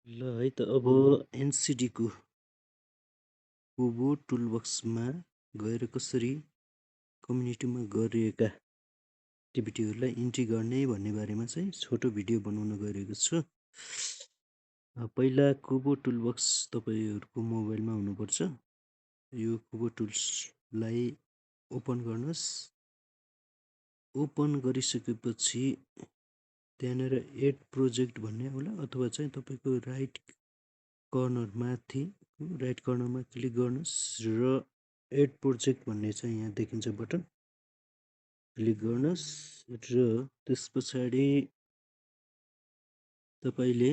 ल है त अब एनसिडी को कोबो टुलबक्समा गएर कसरी कम्युनिटीमा गरिएका एक्टिभिटीहरूलाई इन्ट्री गर्ने भन्ने बारेमा चाहिँ छोटो भिडियो बनाउन गइरहेको छु। पहिला कोबो टुलबक्स तपाईँहरूको मोबाइलमा हुनुपर्छ। यो कोबो टुल्सलाई ओपन गर्नुहोस्। ओपन गरिसकेपछि त्यहाँनिर एड प्रोजेक्ट भन्ने होला, अथवा चाहिँ तपाईँको राइट कर्नरमा क्लिक गर्नुहोस् र एड प्रोजेक्ट भन्ने चाहिँ यहाँ देखिन्छ बटन, क्लिक गर्नुहोस् र त्यस पछाडि तपाईँले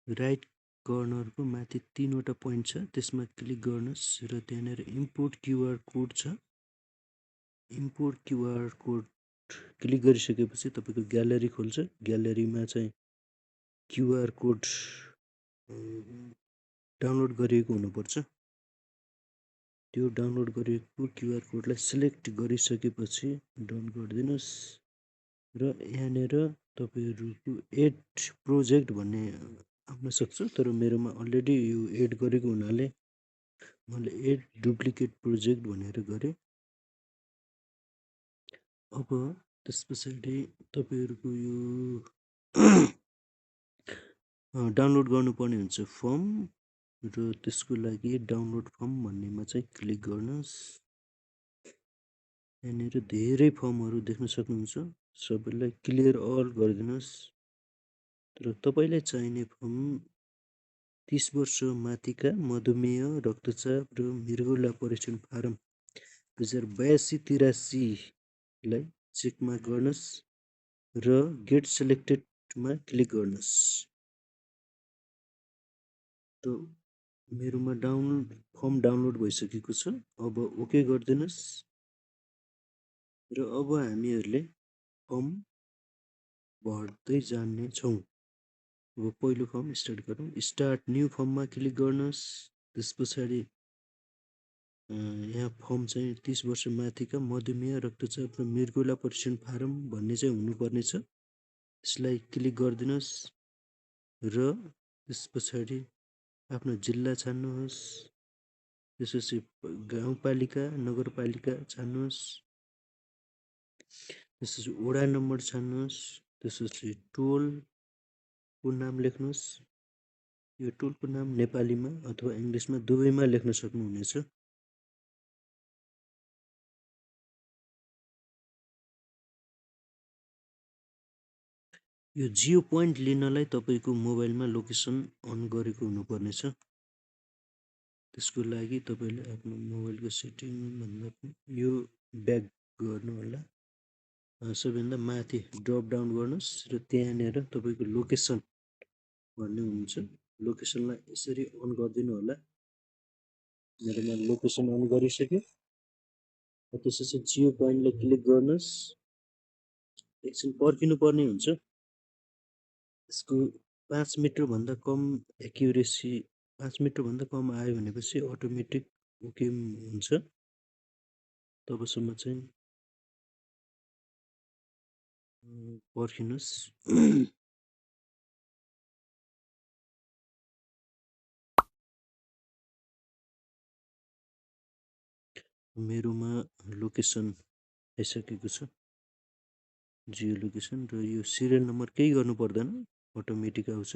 राइट कर्नरको माथि 3वटा पोइन्ट छ, त्यसमा क्लिक गर्नुहोस् र त्यहाँनिर इम्पोर्ट क्युआर कोड छ। इम्पोर्ट क्युआर कोड क्लिक गरिसकेपछि तपाईँको ग्यालरी खोल्छ। ग्यालरीमा चाहिँ क्युआर कोड डाउनलोड गरिएको हुनुपर्छ। त्यो डाउनलोड गरिएको क्युआर कोडलाई सिलेक्ट गरिसकेपछि डन गरिदिनुहोस् र यहाँनिर तपाईँहरूको एड प्रोजेक्ट भन्ने आउन सक्छ, तर मेरोमा अलरेडी यो एड गरेको हुनाले मैले एड डुप्लिकेट प्रोजेक्ट भनेर गरेँ। अब त्यस पछाडि तपाईँहरूको यो डाउनलोड गर्नुपर्ने हुन्छ फर्म, र त्यसको लागि डाउनलोड फर्म भन्नेमा चाहिँ क्लिक गर्नुहोस्। यहाँनिर धेरै फर्महरू देख्न सक्नुहुन्छ, सबैलाई क्लियर अल गरिदिनुहोस्। र तपाईँलाई चाहिने फर्म 30 वर्ष माथिका मधुमेह, रक्तचाप र मृगौला परीक्षण फारम 2082-83 लाई चेकमा गर्नुहोस् र गेट सेलेक्टेडमा क्लिक गर्नुहोस्। त मेरोमा फर्म डाउनलोड भइसकेको छ। अब ओके गरिदिनुहोस् र अब हामीहरूले फर्म भर्दै जाने छौँ। अब पहिलो फर्म स्टार्ट गरौँ। स्टार्ट न्यू फर्ममा क्लिक गर्नुहोस्। त्यस पछाडि यहाँ फर्म चाहिँ 30 वर्ष माथिका मधुमेह, रक्तचाप र मृगौला परीक्षण फारम भन्ने चाहिँ हुनुपर्ने छ। यसलाई क्लिक गरिदिनुहोस् र त्यस पछाडि आफ्नो जिल्ला छान्नुहोस्। त्यसपछि गाउँपालिका, नगरपालिका छान्नुहोस्। त्यसपछि वडा नम्बर छान्नुहोस्। त्यसपछि टोलको नाम लेख्नुहोस्। यो टोलको नाम नेपालीमा अथवा इङ्ग्लिसमा दुवैमा लेख्न सक्नुहुनेछ। यो जियो पोइन्ट लिनलाई तपाईँको मोबाइलमा लोकेसन अन गरेको हुनुपर्नेछ। त्यसको लागि तपाईँले आफ्नो मोबाइलको सेटिङ भन्दा यो ब्याक गर्नु होला। सबैभन्दा माथि ड्रप डाउन गर्नुहोस् र त्यहाँनिर तपाईँको लोकेसन भन्ने हुन्छ। लोकेसनलाई यसरी अन गरिदिनु होला। मेरोमा लोकेसन अन गरिसक्यो। त्यसपछि जियो पोइन्टलाई क्लिक गर्नुहोस्। एकछिन पर्खिनु पर्ने हुन्छ। यसको 5 मिटरभन्दा कम एक्युरेसी, 5 मिटरभन्दा कम आयो भनेपछि अटोमेटिक ओके हुन्छ। तबसम्म चाहिँ पर्खिनुहोस्। मेरोमा लोकेसन आइसकेको छ, जियो लोकेसन, र यो सिरियल नम्बर केही गर्नु पर्दैन, अटोमेटिक आउँछ।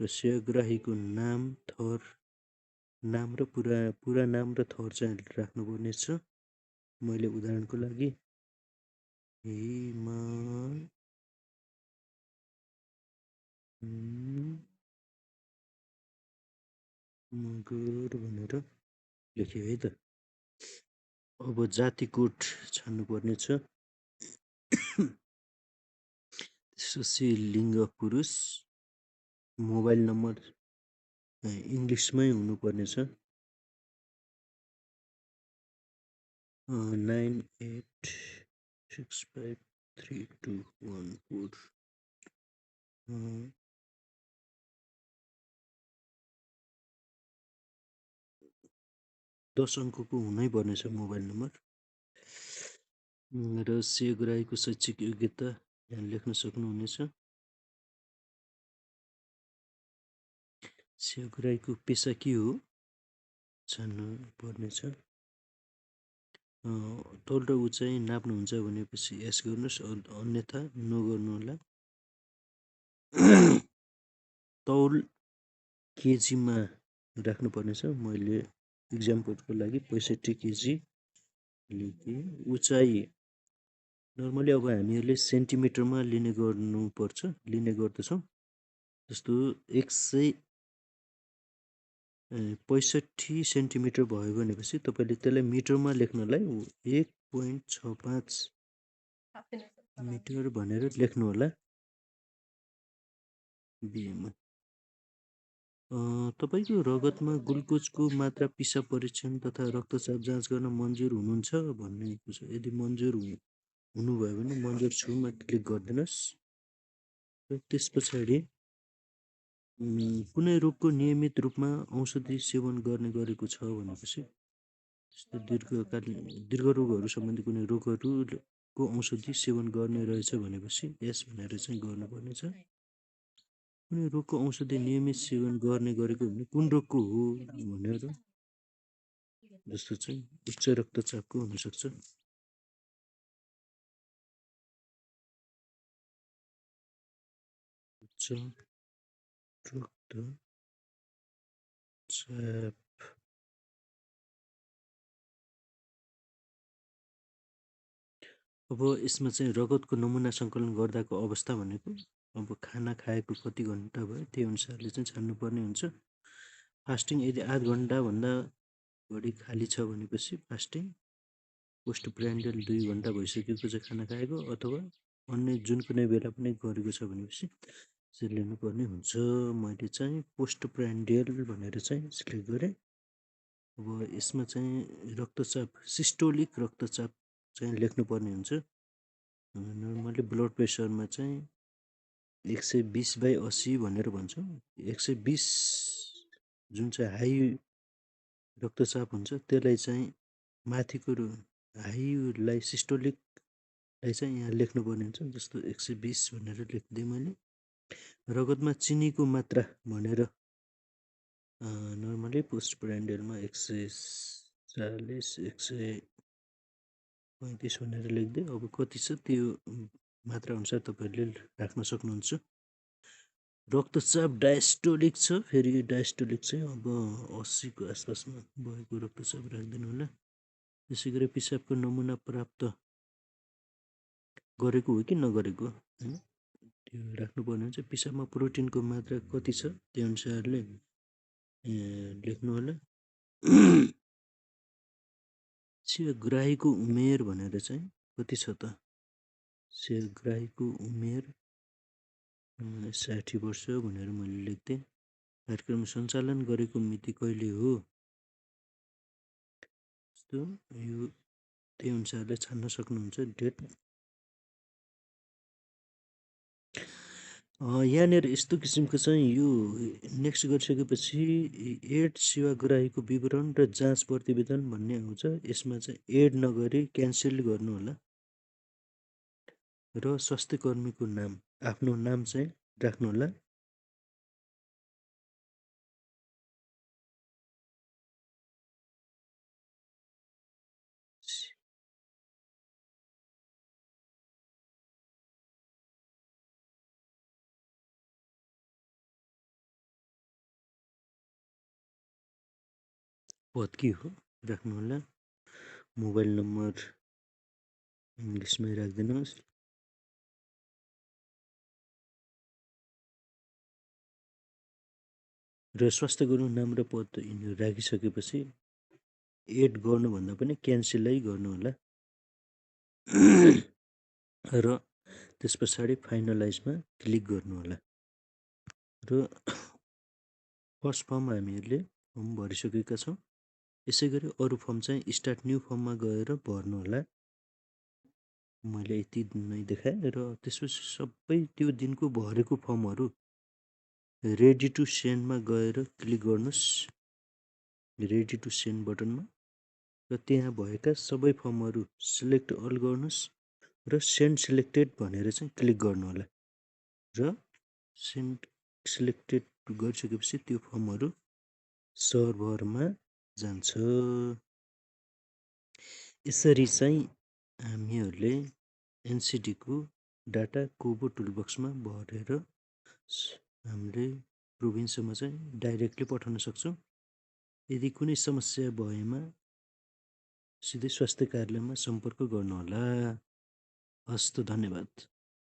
र सेवाग्राहीको नाम, थर, नाम र पुरा नाम र थर चाहिँ राख्नुपर्ने छ। मैले उदाहरणको लागि हिमान मगर भनेर लेखेँ है त। अब जाति कोड छान्नुपर्ने छ। त्यसपछि लिङ्ग पुरुष, मोबाइल नम्बर इङ्ग्लिसमै हुनुपर्ने छ। 98653214। 10 अङ्कको हुनै पर्नेछ मोबाइल नम्बर। र सेवाग्राहीको शैक्षिक योग्यता यहाँ लेख्न सक्नुहुनेछ। सेवाग्राहीको पेसा के हो छान्नु पर्नेछ। तौल र उचाइ नाप्नुहुन्छ भनेपछि यस गर्नुहोस्, अन्यथा नो गर्नुहोला। तौल केजीमा राख्नुपर्नेछ। मैले इक्जाम्पलको लागि 65 केजी लेखेँ। उचाइ नर्मली अब हामीहरूले सेन्टिमिटरमा लिने गर्दछौँ। जस्तो 165 सेन्टिमिटर भयो भनेपछि तपाईँले त्यसलाई मिटरमा लेख्नलाई 1.65 मिटर भनेर लेख्नु होला। तपाईँको रगतमा ग्लुकोजको मात्रा, पिसाब परीक्षण तथा रक्तचाप जाँच गर्न मन्जुर हुनुहुन्छ भनेको छ। यदि मन्जुर हुनुभयो भने मन्जुर छुमा क्लिक गरिदिनुहोस्। र त्यस पछाडि कुनै रोगको नियमित रूपमा औषधि सेवन गर्ने गरेको छ भनेपछि जस्तो दीर्घ रोगहरू सम्बन्धी कुनै रोगहरूको औषधि सेवन गर्ने रहेछ भनेपछि यस भनेर चाहिँ गर्नुपर्नेछ। कुनै रोगको औषधि नियमित सेवन गर्ने गरेको भने कुन रोगको हो भनेर, जस्तो चाहिँ उच्च रक्तचापको हुनसक्छ। उच्च रक्तचाप अब यसमा चाहिँ रगतको नमुना सङ्कलन गर्दाको अवस्था भनेको अब खाना खाएको कति घन्टा भयो त्यही अनुसारले चाहिँ छान्नुपर्ने हुन्छ। फास्टिङ यदि 8 घन्टाभन्दा बढी खाली छ भनेपछि फास्टिङ। पोस्ट प्र्यान्डियल 2 घन्टा भइसकेको छ खाना खाएको, अथवा अन्य जुन कुनै बेला पनि गरेको छ भनेपछि चाहिँ लिनुपर्ने हुन्छ। मैले चाहिँ पोस्ट प्र्यान्डियल भनेर चाहिँ सिलेक्ट गरेँ। अब यसमा चाहिँ रक्तचाप, सिस्टोलिक रक्तचाप चाहिँ लेख्नुपर्ने हुन्छ। नर्मली ब्लड प्रेसरमा चाहिँ 120/80 भनेर भन्छौँ। 120 जुन चाहिँ हाई रक्तचाप हुन्छ त्यसलाई चाहिँ माथिको हाईलाई सिस्टोलिकलाई चाहिँ यहाँ लेख्नुपर्ने हुन्छ। जस्तो 120 भनेर लेखिदिएँ मैले। रगतमा चिनीको मात्रा भनेर नर्मली पोस्ट प्र्यान्डियलमा 140 135 भनेर लेख्दै अब कति छ त्यो मात्रा अनुसार तपाईँहरूले राख्न सक्नुहुन्छ। रक्तचाप डायस्टोलिक छ, फेरि डायस्टोलिक चाहिँ अब 80को आसपासमा भएको रक्तचाप राखिदिनु होला। त्यसै गरी पिसाबको नमुना प्राप्त गरेको हो कि नगरेको होइन त्यो राख्नुपर्ने हुन्छ। पिसाबमा प्रोटिनको मात्रा कति छ त्यो अनुसारले लेख्नु होला। सेवाग्राहीको उमेर भनेर चाहिँ कति छ त? सेवाग्राहीको उमेर 60 वर्ष भनेर मैले लेख्थेँ। कार्यक्रम सञ्चालन गरेको मिति कहिले हो जस्तो यो त्यही अनुसारले छान्न सक्नुहुन्छ डेट। यहाँनिर यस्तो किसिमको चाहिँ यो नेक्स्ट गरिसकेपछि एड सेवाग्राहीको विवरण र जाँच प्रतिवेदन भन्ने आउँछ। यसमा चाहिँ एड नगरी क्यान्सल गर्नु होला र स्वास्थ्य कर्मीको नाम, आफ्नो नाम चाहिँ राख्नु होला। पद के हो राख्नु होला। मोबाइल नम्बर इङ्ग्लिसमै राखिदिनुहोस्। र स्वास्थ्य कर्मी नाम र पद यिनीहरू राखिसकेपछि एड गर्नुभन्दा पनि क्यान्सलै गर्नु होला। र त्यस पछाडि फाइनलाइजमा क्लिक गर्नु होला। र फर्स्ट फर्म हामीहरूले फर्म भरिसकेका छौँ। यसै गरी अरू फर्म चाहिँ स्टार्ट न्यू फर्ममा गएर भर्नु होला। मैले यति नै देखाएँ र त्यसपछि सबै त्यो दिनको भरेको फर्महरू रेडी टु सेन्डमा गएर क्लिक गर्नुहोस्, रेडी टु सेन्ड बटनमा। र त्यहाँ भएका सबै फर्महरू सिलेक्ट अल गर्नुहोस् र सेन्ड सिलेक्टेड भनेर चाहिँ क्लिक गर्नु होला। र सेन्ड सिलेक्टेड गरिसकेपछि त्यो फर्महरू सर्भरमा जान्छ। यसरी चाहिँ हामीहरूले एनसिडीको डाटा कोबो टुलबक्समा भरेर हामीले प्रोभिन्समा चाहिँ डाइरेक्टली पठाउन सक्छौँ। यदि कुनै समस्या भएमा सिधै स्वास्थ्य कार्यालयमा सम्पर्क गर्नुहोला। हस्त, धन्यवाद।